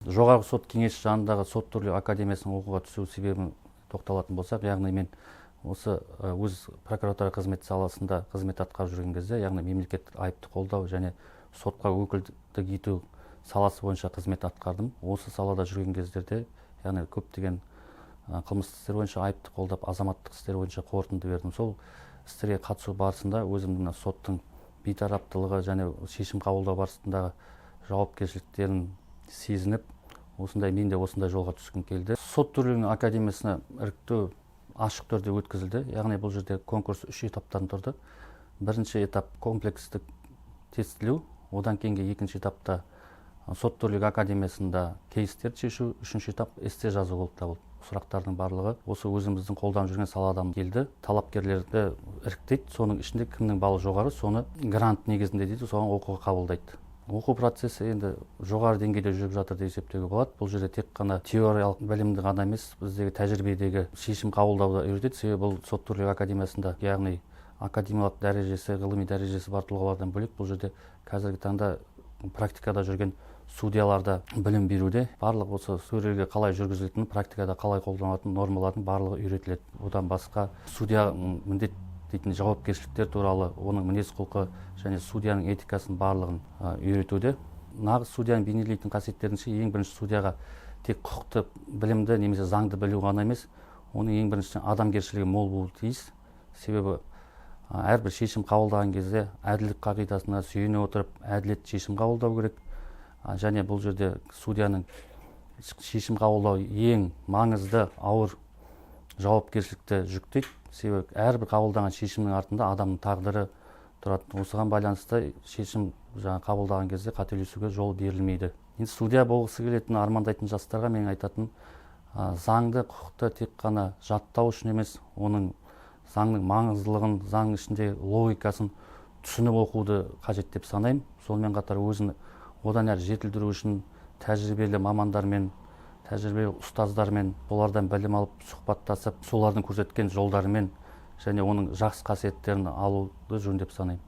Жоғарғы Сот кеңесі жанындағы Сот төрелеу академиясына оқуға түсу себебін тоқталатын болсақ, яғни мен осы өз прокуратура қызмет саласында қызмет атқарып жүрген кезде, яғни мемлекеттік айыпты қолдау және сотқа өкілдік ету саласы бойынша қызмет атқардым. Осы салада жүрген кездерде, яғни көптеген қылмыстық істер бойынша айыпты қолдап, азаматтық істер бойынша қорытынды бердім. Сол істерге қатысу барысында өзімнің мына соттың бейтараптылығы және шешім қабылдау барысындағы жауапкершіліктерін сезініп, осындай мен де осындай жолға түскім келді. Сот төрелігінің академиясына іріктеу ашық түрде өткізілді, яғни бұл жерде конкурс үш этаптан тұрды. Бірінші этап — комплекстік тестілеу, одан кейінгі екінші этапта Сот төрелігі академиясында кейстерді шешу, үшінші этап эссе жазу болып табылды. Сұрақтардың барлығы осы өзіміздің қолданып жүрген саладан келді. Талапкерлерді іріктейді, соның ішінде кімнің балы жоғары, соны грант негізінде дейді, соған оқуға қабылдайды. Оқу процесі енді жоғары деңгейде жүріп жатыр деп есептеуге болады. Бұл жерде тек қана теориялық білімді ғана емес, біздегі тәжірибедегі шешім қабылдауды үйретеді. Себебі бұл Сот төрелігі академиясында, яғни академиялық дәрежесі, ғылыми дәрежесі бар тұлғалардан бөлек, бұл жерде қазіргі таңда практикада жүрген судьялар да білім беруде. Барлық осы төрелігі қалай жүргізілетіні, практикада қалай қолданылатын нормалардың барлығы үйретіледі. Одан басқа судья міндеттейтін жауапкершіліктер туралы, оның мінез құлқы және судьяның этикасын барлығын үйретуде. Нағыз судьяны бейнелейтін қасиеттердің ішінде ең бірінші судьяға тек құқықты білімді немесе заңды білу ғана емес, оның ең біріншіден адамгершілігі мол болуы тиіс. Себебі әрбір шешім қабылдаған кезде әділдік қағидасына сүйене отырып, әділетті шешім қабылдау керек. Және бұл жерде судьяның шешім қабылдау ең маңызды, ауыр жауапкершілікті жүктейді. Себебі әрбір қабылдаған шешімнің артында адамның тағдыры тұрады. Осыған байланысты шешім жаңа қабылдаған кезде қателесуге жол берілмейді. Енді судья болғысы келетін, армандайтын жастарға менің айтатыным: заңды, құқықты тек қана жаттау үшін емес, оның заңның маңыздылығын, заң ішінде логикасын түсініп оқуды қажет деп санаймын. Сонымен қатар өзін одан әрі жетілдіру үшін тәжірибелі мамандармен, тәжірибелі ұстаздармен, олардан білім алып, сұхбаттасып, солардың көрсеткен жолдарымен және оның жақсы қасиеттерін алуды жөн деп санаймын.